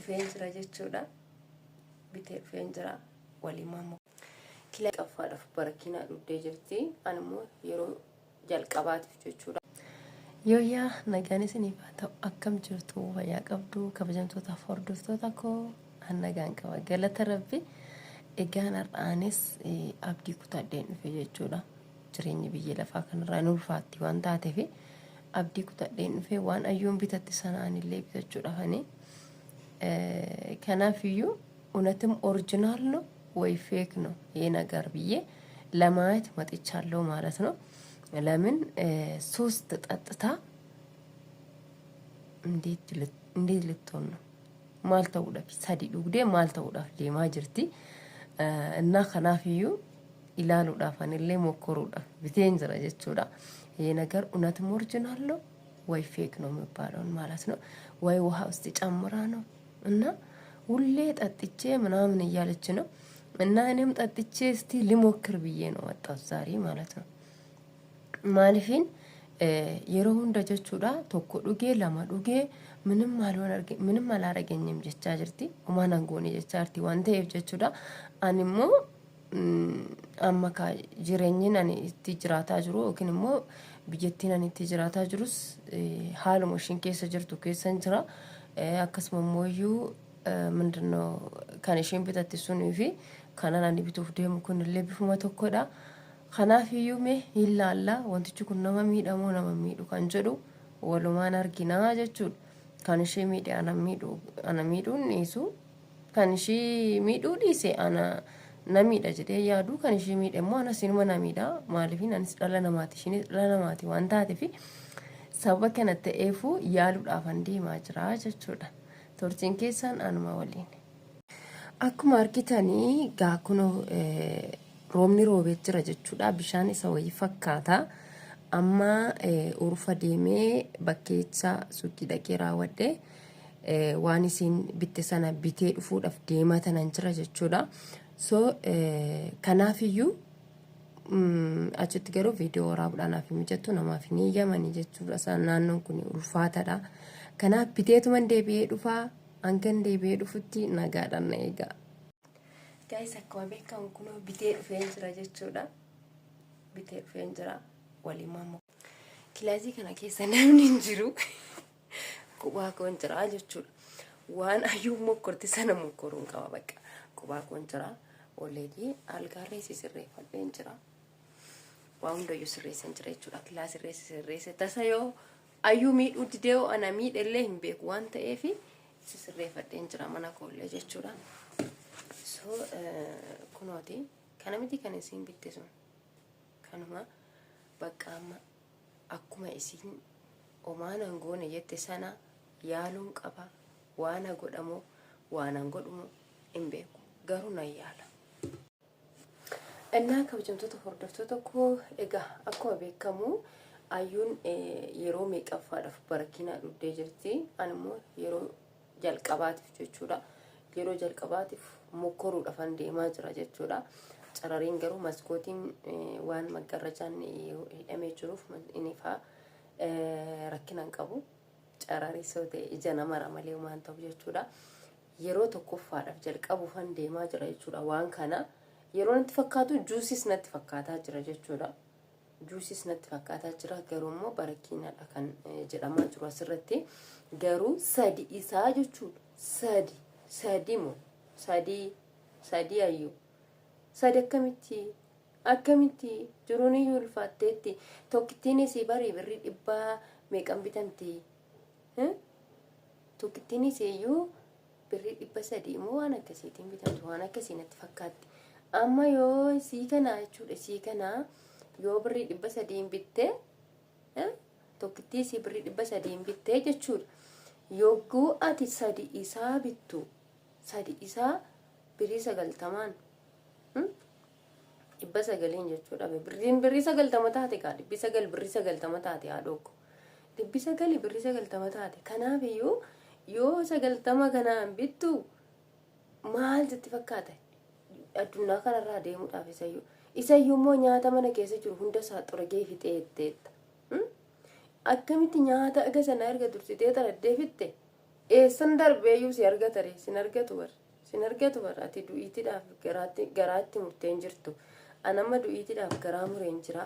Dhufeen jira jechuudha. Bitee dhufeen jira. Waliin kila qaffaadhaaf barakinaa dhugdee jirti. Ani immoo yeroo jalqabaatiif jechuudha. Yooyyaa, nagaan isiniif haa ta'u. Akkam jirtu? Fayyaa qabdu? Kabajamtootaaf hordoftoota koo, an nagaan qaba, galata Rabbi. Egaan har'aanis abdii kutadheen dhufe jechuudha. Jireenyi biyya lafaa kanarraa hin ulfaatti waan taateef abdii kutadheen dhufe. Waan ayyuun bitatte sanaan illee bitachuudhaaf ani kanaaf iyyuu እውነትም original ነው ወይ fake ነው ይሄ ነገር ብዬ ለማየት መጥቻለሁ ማለት ነው። ለምን ሶስት ጠጥታ እንዴት ልትሆን ነው? Maal ta'uudhaaf sadi dhugdee maal ta'uudhaaf deemaa jirti? እና kanaafiyyuu ilaaluudhaaf anillee mokkoruudhaaf biteen jira jechuudha. ይሄ ነገር እውነትም original ነው ወይ fake ነው የሚባለውን ማለት ነው። ወይ ውሃ ውስጥ ጨምራ ነው እና ሁሌ ጠጥቼ ምናምን እያለች ነው እና እኔም ጠጥቼ እስቲ ልሞክር ብዬ ነው መጣሁት ዛሬ ማለት ነው። Maaliifin yeroo hunda jechuudha, tokko dhugee, lama dhugee ምንም ምንም አላረገኝም jechaa jirti. Homaa nan goone jechaa jirti waan ta'eef jechuudha. Ani immoo amma ka jireenyi ani itti jiraataa jiru yookiin immoo biyyattiin ani itti jiraataa jirus haaluma ishiin keessa jirtu keessan jira. Akkasuma immoo iyyuu ምንድነው kan isheen bitatte sunii fi kanan ani bituuf deemu kunillee bifuma tokkodha. Kanaaf iyyuu mee hin laalla, wantichi kun nama miidhamoo nama miidhu kan jedhu walumaan arginaa jechuudha. Kan ishee miidhe ana miidhu, ana miidhuun dhiisu, kan ishee miidhuu dhiise ana na miidha jedhee yaadu, kan ishee miidhe immoo anas inuma na miidha. Maaliifin anis dhala namaati, ishiinis dhala namaati waan taateef sababa kana ta'eefu yaaluudhaaf an deemaa jira jechuudha. Turtiin keessan anuma waliin. Akkuma argitanii gaa kunoo roobni roobee jira jechuudha. Bishaan isa wayii fakkaata. Amma urufa deemee bakkeecha suuqii dhaqee raawwadhe waan isiin bitte sana bitee dhufuudhaaf deemaa tanan jira jechuudha. So kanaafiyyuu achitti garuu viidiyoo waraabuudhaan naaf hin mijattu, namaaf hin eeyyamanii jechuudha. Isaan naannoon kun ulfaataadha. Kanaaf biteetuman deebi'ee dhufaa, hangan deebi'ee dhufutti nagaadhaan na eegaa. Guys, akkuma beekamu kunoo bitee dhufeen jira jechuudha. Bitee dhufeen jira. Waliin maammoo. Kilaasii kana keessa namni hin jiru. Kophaa koon jira jechuudha. Waan ayyuu mokkorti sana mokkoruun qaba bakka. Kophaa koon jira. Already algaarree sirreeffadheen jira. Waa hundayyuu sirreessan jira jechuudha. Kilaasirree sirreesse, tasa yoo ayyuu miidhuu didee ana miidhellee hin beeku waan ta'eef sirreeffadheen jira mana koollee jechuudha. So kunooti kana miti kan isiin bitte sun, kanuma bakka amma akkuma isiin homaa nan goone jette sana yaaluun qaba. Waan godhamu waan an godhumu hin beeku, garuu nan yaala. Innaa kabajamtoota hordoftoota koo, egaa akkuma beekamu ayyuun yeroo meeqaffaadhaaf barakinaa dhugdee jirti. Ani immoo yeroo jalqabaatiif jechuudha. Yeroo jalqabaatiif mokkoruudhaaf an deemaa jira jechuudha. Carariin garuu maskootiin waan maggarrajaan hidhamee jiruuf inni faa rakkina hin qabu. Cararii soo ta'e ija nama malee waan ta'u jechuudha. Yeroo tokkoffaadhaaf jalqabuufan deemaa jira jechuudha waan kana. Yeroo natti fakkaatu juusis natti fakkaataa jira jechuudha. Juusis natti fakkaataa jira, garuu immoo barakiinadha kan jedhamaa jiru asirratti. Garuu sadi isaa jechuudha. Sadi sadi moo sadi sadi ayyuu sadi akkamitti jiruun iyyuu ulfaatteetti. Tokkittiin isii barii birrii dhibbaa meeqan bitamti? Tokkittiin isii iyyuu birrii 300 immoo waan akkasiitiin bitamtu, waan akkasii natti fakkaatti. Amma yoo isii kana jechuudha, isii kana yoo birrii 300n bitte, tokkittii isii birrii 300n bittee jechuudha. Yogguu ati sadi isaa bittu, sadi isaa birrii 90n, 900n jechuudha. Birriin birrii 90 taate kaa, 900 birrii 90 taate haadhoo ko. 900 birrii 90 taate. Kanaaf iyyuu yoo 90 kanaan bittu maal sitti fakkaata? Addunyaa kanarraa deemuudhaaf isayyuu. Isayyuu immoo nyaata mana keessa jiru hunda isaa xuragee fixee jetteetta. Akkamitti nyaata aga sana erga dursitee xaraddee fixxe? Eessan darbeeyyuu si argatare? Sin argatu bar, sin argatu bar. Ati du'iitiidhaaf garaatti garaatti murteen jirtu. Anamma du'iitiidhaaf garaa mureen jira.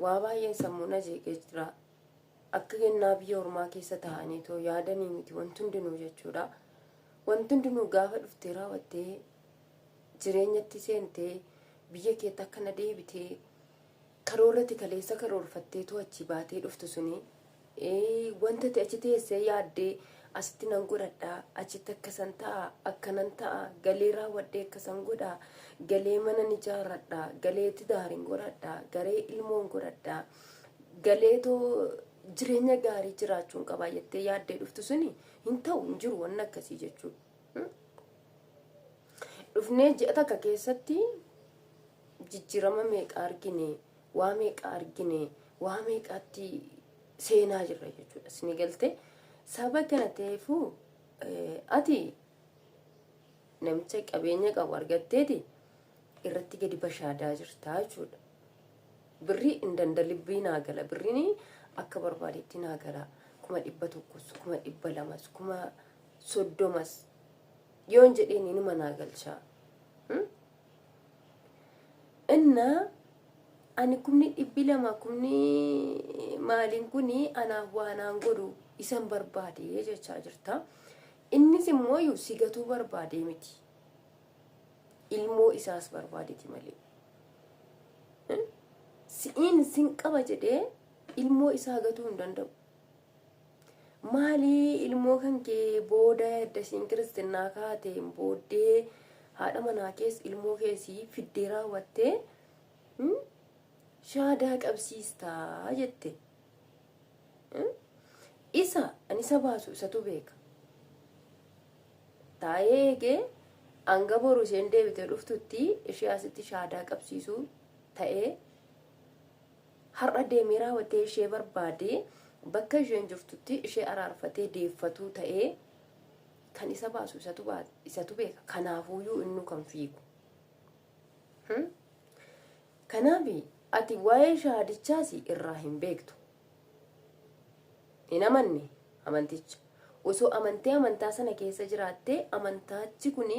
Waa baay'een sammuu na jeeqee jira. Akka kennaa biyya ormaa keessa taa'anii too yaadanii miti wanti hundinuu jechuudha. Wanti hundinuu gaafa dhuftee raawwattee jireenyatti seentee, biyya keetti akkana deebitee, karoorratti kaleessa karoorfattee too achi baatee dhuftu suni, wanta ati achi teessee yaaddee asitti nan godhadhaa, achitti akkasan ta'a, akkanan ta'a, galee raawwadhee akkasan godhaa, galee mana ni ijaarradhaa, galee tidaariin godhadhaa, garee ilmoon godhadhaa, galee too jireenya gaarii jiraachuun qabaa jettee yaaddee dhuftu suni hin ta'u, hin jiru wanni akkasii jechuudha. Dhufnee ji'a takka keessatti jijjiirama meeqa argine, waa meeqa argine, waa meeqaatti seenaa jirra jechuudha. Isin galtee saba kana ta'eefuu ati namicha qabeenya qabu argatteeti irratti gadi bashaadaa jirta jechuudha. Birrii hin dandalibbii naa gala. Birriin akka barbaadetti naa gala. 100,000s, 200,000s, 30,000s yoon jedheen inuma naa galchaa. Innaa ani 200,000, kumni maaliin kuni anaaf waa naan godhu, isan barbaade jechaa jirta. Innis immoo si gatuu barbaadee miti. Ilmoo isaas barbaadeti malee. Si'iin sin qaba jedhee ilmoo isaa gatuu hin danda'u. Maalii ilmoo kan kee booda edda isiin kiristinnaa kaateen booddee haadha manaa kees ilmoo keesii fiddee raawwattee shaadaa qabsiistaa jette. Isa ani isa baasu isatu beeka. Taa'ee eegee hanga boru isheen deebitee dhuftutti ishee asitti shaadaa qabsiisuu ta'ee, har'a deemee raawwatee ishee barbaadee bakka isheen jirtutti ishee araarfatee deeffatuu ta'ee, kan isa baasu isatu beeka. Kanaafuyyuu innu kan fiigu. Kanaaf ati waa'ee shaadichaas irraa hin beektu. Hin amanne amanticha. Osoo amantee amantaa sana keessa jiraattee, amantaachi kun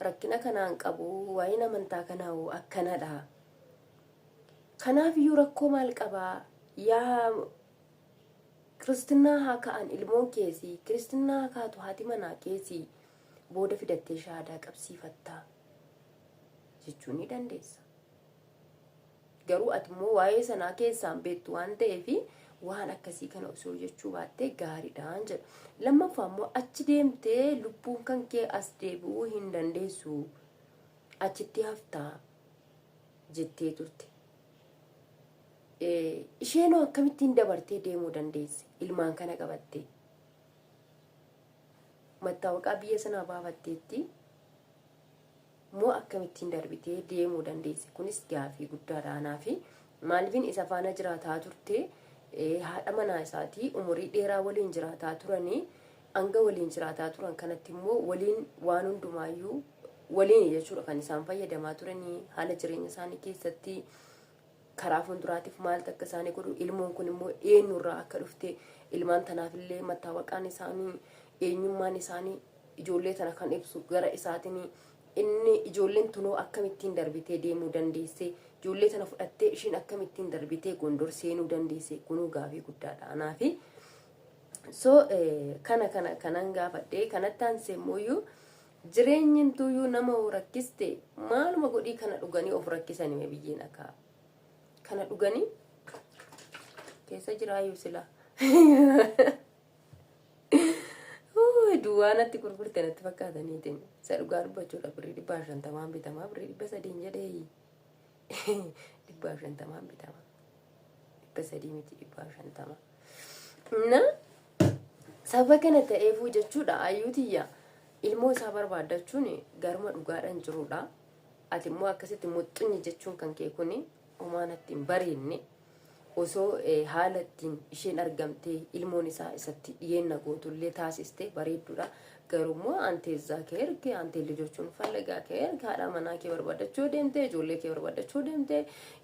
rakkina kanaan qabu, waa'een amantaa kanaa hoo akkanadha. Kanaaf iyyuu rakkoo maal qabaa? Yaa kiristinnaa haa ka'an ilmoon keessi, kiristinnaa haa kaatu haati manaa keessi, booda fidattee shaadaa qabsiifattaa jechuu ni dandeessa. Garuu ati immoo waa'ee sanaa keessaan beektu waan ta'eef, waan akkasii kana osoo jechuu baattee gaariidhaan jedha. Lammaffaa immoo achi deemtee lubbuun kan kee as deebi'uu hin dandeessu. Achitti haftaa jettee turte. Isheenoo akkamittiin dabartee deemuu dandeesse ilmaan kana qabattee? Mattaawaqaa biyya sanaa baafatteetti moo akkamittiin darbitee deemuu dandeesse? Kunis gaafii guddaadha anaafi. Maaliifin isa faana jiraataa turte, haadha manaa isaatii umurii dheeraa waliin jiraataa turanii, hanga waliin jiraataa turan kanatti immoo waliin waan hundumaayyuu waliin jechuudha kan isaan fayyadamaa turanii. Haala jireenya isaanii keessatti karaa fuulduraatiif maaltu akka isaanii godhu, ilmoon kun immoo eenyurraa akka dhufte, ilmaan tanaafillee mattaawaqaan isaanii, eenyummaan isaanii ijoollee tana kan ibsu gara isaatiin, inni ijoolleen tunoo akkamittiin darbitee deemuu dandeesse, ijoollee tana fudhattee ishiin akkamittiin darbitee Gondor seenuu dandeesse, kunuu gaafii guddaadha anaafi. So kana kana kanan gaafadhe. Kanatti aansee immoo jireenyimtuyyuu nama rakkiste, maaluma godhii kana dhuganii of rakkisanii biyyeen akka kana dhuganii keessa jiraayyuu sila. Duwwaa natti gurgurte natti fakkaataniitiin isa dhugaa dubbachuudha. Birrii 150n bitamaa, birrii 300n jedhee, 150n bitama, 300 miti, 150. Na sababa kana ta'eefuu jechuudha, ayyuutiyya ilmoo isaa barbaaddachuun garuma dhugaadhaan jirudha. Ati immoo akkasitti muxxunyi jechuun kan kee kuni homaa natti hin bareedne. Osoo haala ittiin isheen argamtee ilmoon isaa isatti dhiyeenna gootullee taasiste bareedduudha. Garuu immoo አንተ እዛ ከሄድክ አንተ ልጆቹን ፍለጋ ከሄድክ, haadha manaa kee barbaadachuu deemte, ijoollee kee barbaadachuu deemte,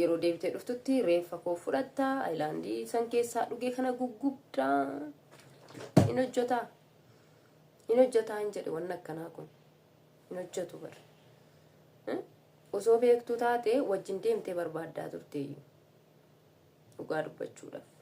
yeroo deebitee dhuftutti reeffa koo fudhatta, ayilaandii san keessaa dhugee kana guggubdaa hin hojjetaa. Hin hojjetaa hin jedhe, wanni akkanaa kun hin hojjetu bar. Osoo beektuu taate wajjin deemtee barbaaddaa turteeyyuu, dhugaa dubbachuudhaaf.